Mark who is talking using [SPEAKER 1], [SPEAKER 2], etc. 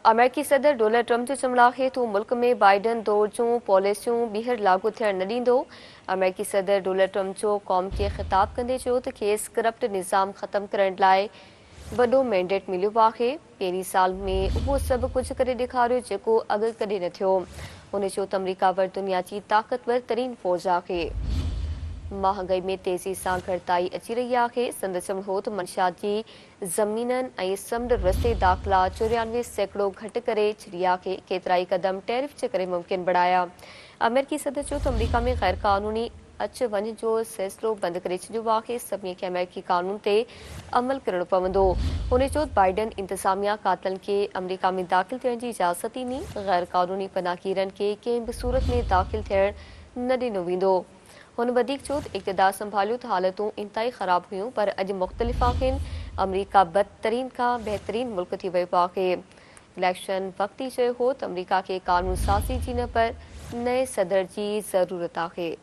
[SPEAKER 1] آمريڪي صدر Donald Trump جو چوڻ آهي ته هو ملڪ ۾ بائيڊن دور جون پاليسيون ٻيهر لاڳو ٿيڻ نه ڏيندو. آمريڪي صدر ڊونلڊ ٽرمپ جو قوم کي خطاب ڪندي چيو ته کيس ڪرپٽ نظام ختم ڪرڻ لاء وڏو مينڊيٽ مليو آهي، پهرين سال ۾ اهو سڀ ڪجهه ڪري ڏيکاريو جيڪو اڳ ڪڏهن نه ٿيو. هن چيو ته آمريڪا وٽ دنيا جي طاقتور ترين فوج آهي. مهانگائي ۾ تيزي سان گهٽتائي اچي رهي آهي. سندس چوڻ هو ته منشيات جي زمينن ۽ سمنڊ رستي داخلا 94% گهٽ ڪري ڇڏي آهي، ڪيترائي قدم ٽيرف جي ڪري ممڪن بڻايا. آمريڪي صدر چيو ته آمريڪا ۾ غيرقانوني اچ وڃ جو سلسلو بند ڪري ڇڏيو آهي، سڀني کي آمريڪي قانون تي عمل ڪرڻو پوندو. هن چيو ته بائيڊن انتظاميا قاتلن کي آمريڪا ۾ داخل ٿيڻ جي اجازت ڏني، غيرقانوني پناهگيرن کي ڪنهن به صورت ۾ داخل ٿيڻ نه ڏنو ويندو. هن وڌيڪ چيو ته اقتدار سنڀاليو ته حالتون انتهائي خراب هيون پر اڄ مختلف آهن، آمريڪا بدترين کان بهترين ملڪ ٿي ويو آهي. اليڪشن وقت ئي چيو هو ته آمريڪا کي قانون سازي جي نه پر نئين صدر جي ضرورت آهي.